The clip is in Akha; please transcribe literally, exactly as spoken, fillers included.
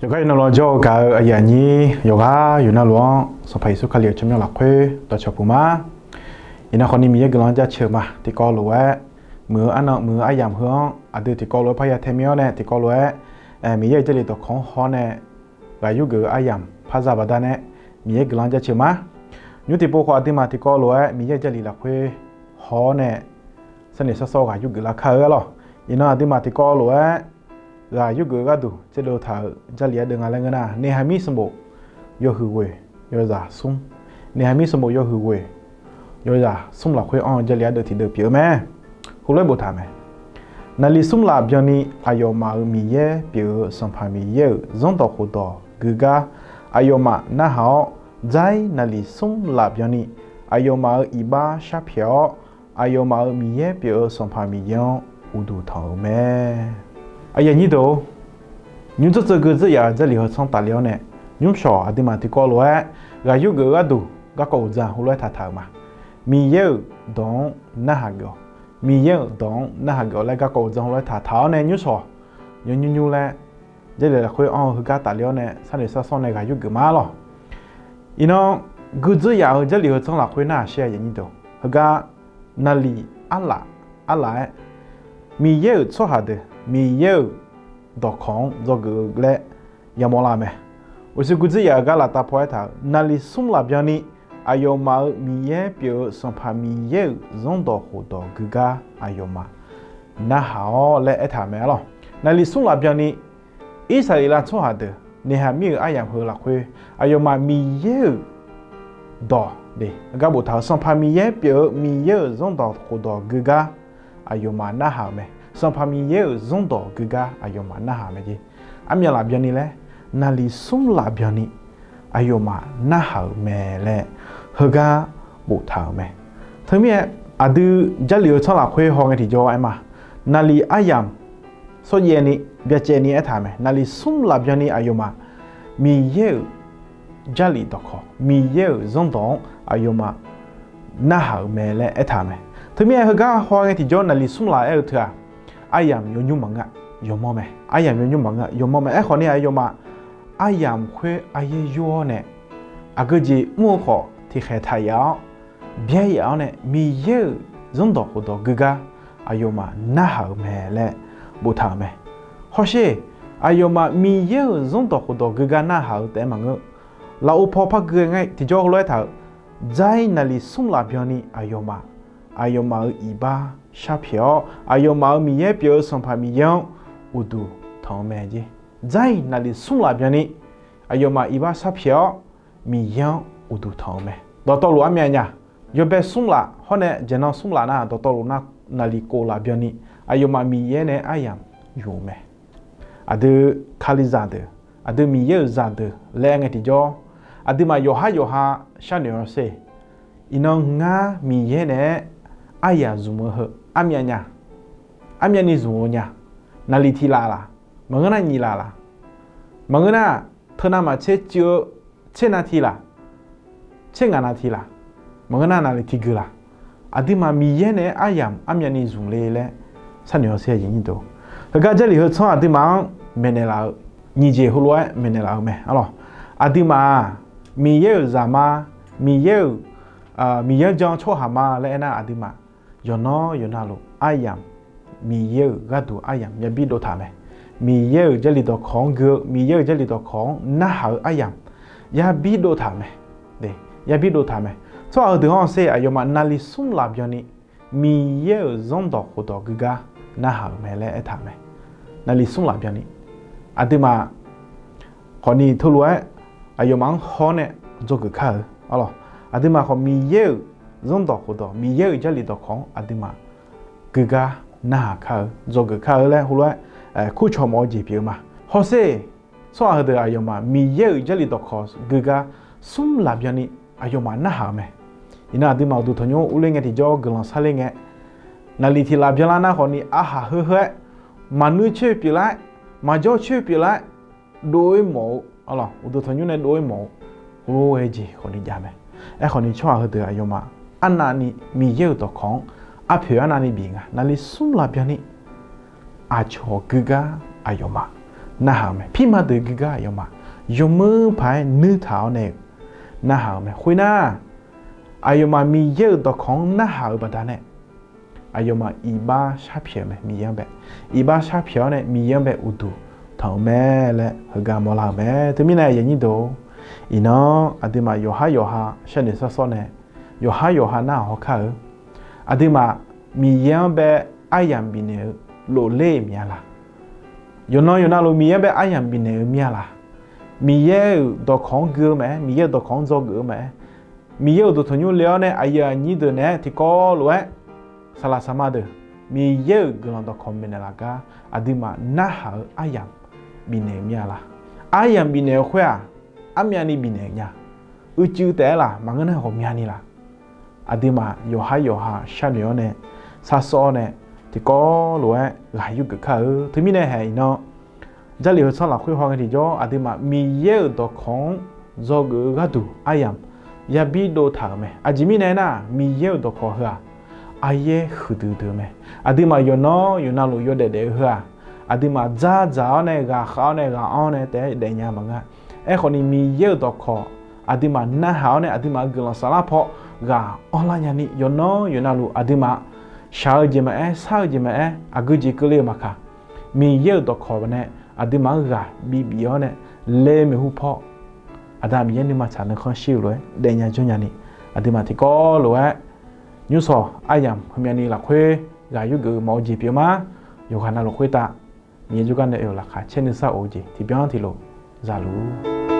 Yawqghaq yawqnan luf-anr jawr-eu gaq-eu aqyuif aqnyir yawqghaq yawqnan luf-anr Sanqpaq Yeqsur Kali-euq tsawrmyanr lafkhoer dawqcawq puq ma. Iqnan khawfni Miqyaer guiqlanq jaceuq ma. Tiqkawv lof-aer muiq-eu arnan muiq-eu aryamq heu-anr aqdui tiqkawv lof-aer parya tae mir-awr nae tiqkawv lof-aer Miqyaer-euq Jarlif dawqkawq-anr haw-awr nae ghaq yurgeuf-eu aryamq par za baqda nae Miqyaer guiqlanq jaceuq ma. Nymr tiqpov khawf aqduimaf tiqkawv lof-aer Miqyaer-euq Jarlif lafkhoer haw-awr nae sharnoeq sharsawr ghaq yurgeuf lar kar-eu-aer lawq. Iqnan aqduimaf tiqkawv lof-aer ghaq yurgeuf-eu gharduq tserdov taq-euq Jarlif ardeuv nga laer ngeur nar, Neqhaqmir sanqbof yawhuiq ghoeq yawzaq smr, Neqhaqmir sanqbof yawhuiq ghoeq yawzaq smr lafkhoer anr-eu Jarlif ardeuv tiqdeuv pyeuf-eu mae. Heulof-aer boftaq mae. Naqliq smr laf byanni aqyawfmaf-euq Miqyaer pyeuf-eu Sanqpaq Miqyaer-euq zanrdawq khofdawq gui gar aqyawfmaf narhaq-awr, dzar-ir naqliq smr laf byanni aqyawfmaf-euq iqbax sharpyaeq-awr, aqyawfmaf-euq Miqyaer pyeuf-eu Sanqpaq Miqyaer-anr uqduq tanq-euq mae. Aqyuif aqnyir deuq-or, nymr dzeur tseuvni gui dzeur yaf-euq Jarlif heu tsanr tafle-awr nae, nymrshawq aqduimaf tiqkawv lof-aer ghaq yurgeuf-eu gharduq garkawv uqdzan heulof-aer taqtaq-euq ma. Miqyaer-euq dawq-anr narhaq geuf-awq. Miqyaer-euq dawq-anr narhaq geuf-awq laer garkawv uqdzan heulof-aer taqtaq-awr nae nymrshawq yawnymr nymr laer Jarlif lafkhoer anr-eu heugar tafle-awr nae sharnoeq sharsawr nae ghaq yurgeuf ma lawq. Iqnan gui dzeur yaf-euq Jarlif heu tsanr lafkhoer narhaq sher-a aqyuif aqnyir deuq-or, heugar naqliq arlaf arlaf-aer Miqyaer-euq tsawrhaq deuq Miqyaer-euq dawqkawq-anr dzawgeuf-eu laer yamawr lar-eu mae. Uqshoe gui dzeur yaf-euq gar laftav paw-aer taq-euq, naqliq smr laf byanni aqyawfmaf-euq Miqyaer pyeuf-eu Sanqpaq Miqyaer-euq zanrdawq khofdawq gui gar aqyawfmaf narhaq-awr laer aertaq-euq mae-a lawq. Naqliq smr laf byanni Irsaqleqlav tsawrhaq deuq Neqhaqmir-euq aryamq heu lafkhoer aqyawfmaf Miqyaer-euq dawq de gar boftaq-euq Sanqpaq Miqyaer pyeuf-eu Miqyaer-euq zanrdawq khofdawq gui gar aqyawfmaf narhaq-euq mae. Sanqpaq Miqyaer-euq zanrdawq gui gar aqyawfmaf narhaq-euq mae jeq. Armyav laf byanni laer, naqliq smr laf byanni aqyawfmaf narhaq-euq mae laer heugar boftaq-euq mae. Teumirnae aqdui Jarlif heu tsanr lafkhoer haw ngae tiqjawr aer ma. Naqliq aryamq sawrjaev ni byacaevni aertaq mae. Naqliq smr laf byanni aqyawfmaf Miqyaer-euq Jarlif dawqkawq Miqyaer-euq zanrdawq-anr aqyawfmaf narhaq-euq mae laer aertaq-euq mae. Teumirnae heugar haw ngae tiqjawr naqliq smr laf aer-eu teu-aq, aryamq yawnymr maqngeur-a yawmawr mae. Aryamq yawnymr maqngeur-a yawmawr mae. Aerkhawf ni aqyawfmaf aryamq khoer aryaer yur-awr nae aqgeu jeq mr-eu khawf tiqkhaeq taq yaf-awr byaer yaf-awr nae Miqyaer-euq zanrdawq khofdawq gui gar aqyawfmaf narhaq-euq mae laer boftaq-euq mae. Hawsher, aqyawfmaf Miqyaer-euq zanrdawq khofdawq gui gar narhaq-eu taef-aer maqngeur. Lafov paw par gui ngae tiqjawr heulof-aer taq-euq, dzar-ir naqliq smr laf byanni aqyawfmaf aqyawfmaf-euq iqbax sharpyaeq-awr aqyawfmaf-euq Miqyaer pyeuf-eu Sanqpaq Miqyaer-anr uqduq tanq-eu mae jeq. Dzar-ir naqliq smr laf byanni aqyawfmaf iqbax sharpyaeq-awr Miqyaer-anr uqduq tanq-eu mae. Dawqtawvluf armyav nya, yawbae smr laf hawr nae jaeqnan smr laf nar dawqtawvluf nar naqliq kof laf byanni aqyawfmaf Miqyaer nae aryamq yuf-eu mae. Aqdui Kalizaq deuq, aqdui Miqyaer-euq zaqdeuq laer aer ngae tiqjawr, aqduimaf yawqhar yawqha sharnoeq-awr sher. Iqnan ngar Miqyaer naeq-aer aryamq zmq-eu heu armyav nya, armyavni zmq-eu nya, naqliq tiq laf laq, maqngeur nar nyiq laf laq, maqngeur nar teu navmaqtser cuiv-eu tser nav tiq laq, tser ngaq nav tiq laq, maqngeur nar naqliq tiq gui laq, aqduimaf Miqyaer naeq-aer aryamq armyavni zmq le laer sharnoeq-awr sher-a. Heugar Jarlif heu tsanr aqduimaf-anr maeqnaeq laf-eu nyiq jeq heulof-aer maeqnaeq laf-eu mae-a lawq. Aqduimaf-aq, Miqyaer-euq zaqmar, Miqyaer-euq, Miqyaer-anr jan-eu tsawrhaq ma laer aernar aqduimaf yawqnan yawqnavluf aryamq, Miqyaer-euq gharduq aryamq yabi dov taq mae. Miqyaer-euq Jarlif dawqkawq-anr gui-eu Miqyaer-euq Jarlif dawqkawq-anr narhaq-eu aryamq yabi dov taq mae. Yabi dov taq mae. Tsawrhaq heudeuq-anr sher aqyawfmaf naqliq smr laf byanni Miqyaer-euq zanrdawq khofdawq gui gar narhaq-euq mae laer aertaq-euq mae. Naqliq smr laf byanni aqduimaf khawfni teulof-aer aqyawfmaf-anr haw-awr nae dzawgeuf kar-eu-a lawq. Aqduimaf khawf Miqyaer-euq zanrdawq khofdawq Miqyaer-euq Jarlif dawqkawq-anr aqduimaf gui gar narhaq kar-eu dzawgeuf kar-eu laer heulof-aer kurcawq mawf-eu jeq pyeuf-eu ma. Hawsher, tsawrhaq heudeuq aqyawfmaf Miqyaer-euq Jarlif dawqkawq gui gar smr laf byanni aqyawfmaf narhaq-euq mae. Iqnan aqduimaf uqduq tanqnymr urler ngae tiqjawr guiqlanq sarler ngae, naqliq tiq laf byanlar nar khawfni arhaq heu heu-aer maqnuir coer pyeuflar-aer, maqjawr coer pyeuflar-aer dov-ir mawf-eu, uqduq tanqnymr nae dov-ir mawf-eu, heulof-aer jeq khawfni jav mae. Aerkhawfni tsawrhaq heudeuq aqyawfmaf arnavni Miqyaer-euq dawqkawq-anr arpoeq arnavni bif nga. Naqliq smr laf byanni aqcawq gui gar aqyawfmaf narhaq-eu mae. Pirma deuq gui gar aqyawfmaf yawmuir paq-aer nuirtaq-awr nae-euq narhaq-eu mae. Khoernar, aqyawfmaf Miqyaer-euq dawqkawq-anr narhaq-eu baqdanae, aqyawfmaf iqbax sharpyaeq-eu mae. Miqyaer-anr bae iqbax sharpyaeq-awr nae Miqyaer-anr bae uqduq tanq-eu mae laer heugar mawrlar-euq mae. Teumirnae aqyuif aqnyir deuq-or, iqnan aqduimaf yawqhar yawqha sharnoeq sar sawr nae yawqhar yawqha narhaq hawkar-eu, aqduimaf Miqyaer-anr bae aryamq bifnaeq-eu lofler-eu miqya laq? Yawqnan yawqnavluf Miqyaer-anr bae aryamq bifnaeq-eu mir-a laq? Miqyaer-euq dawqkawq-anr gui-eu maqaer, Miqyaer-euq dawqkawq-anr dzawgeuf-eu maqaer, Miqyaer-euq dawqtawq nymr le-awr nae aqyuif aqnyir deuq naeq-aer tiqkawv lof-aer saqlaq saqma deuq Miqyaer-euq guiqlanq dawqkawq maeqnaeq laf gar aqduimaf narhaq-eu aryamq bifnaeq-eu mir-a laq? Aryamq bifnaeq-eu khoer-aq, armyavni bifnaeq-eu nya, uicuiv taef-aer laq, maqngeur nar ghawqmyani laq? Aqduimaf yawqhar yawqha sharnoeq-awr nae, sar sawr-awr nae, tiqkawv lof-aer ghaq yurgeuf kar-eu. Teumirnae haeq iqnan, Jarlif heu tsanr lafkhoer haw ngae tiqjawr, aqduimaf Miqyaer-euq dawqkawq-anr dzawgeuf-eu gharduq aryamq yabi dov taq-euq mae. Aqjeq mirnae aernar, Miqyaer-euq dawqkawq heu-aq, aryaer huiqdui dui-eu mae. Aqduimaf yawqnan yawqnavluf yawdaef daef-eu heu-aq, aqduimaf dzardzaq-awr nae ghaqkhav-awr nae ghaq-anr nae taef-aer daefnya maqngeur-a. Aerkhawfni Miqyaer-euq dawqkawq aqduimaf narhaq-awr nae aqduimaf-euq guiqlanq saflar paw ghaq-anr lar nyani, yawqnan yawqnavluf aqduimaf shaq-eu jeq maqaer, sar-eu jeq maqaer, aqgeu jeq keuvle-eu maqkaq, Miqyaer-euq dawqkawq nae aqduimaf-anr ghaq bibif-awr nae le maeqhu paw, Aqda Miqyaer nuima tsaq nuikhanr shir-eu lof-aer daefnya jawrnya ni, aqduimaf tiqkawv lof-aer nymrshawq aryamq heumyavni lafkhoer ghaq yurgeuf-eu mawf-eu jeq pyeuf ma. Yawqghaq navluf khoertav Miqyaer jawrgar nae oe-euq laqkhaq caer nuisar of-eu jeq tiqbyan tiqlof zaluf